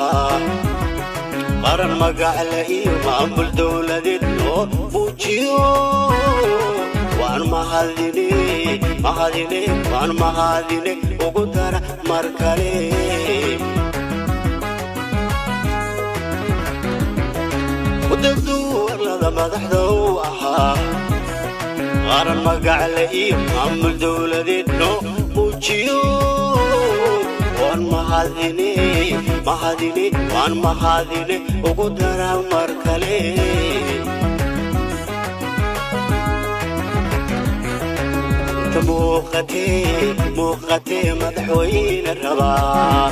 ahaa. Qaran magacle iyo maamul dowladeed loo muujiyo. Waan mahadine, mahadine, waan mahadine, ugu dara mar kale. Mudadu arlada madaxda u ahaa. Qaran magacle iyo maamul dowladeed loo muujiyo. Waan mahadine, mahadine, waan mahadine, ugu dara mar kale. Muuqatee, muuqatee, madaxweyne rabaa.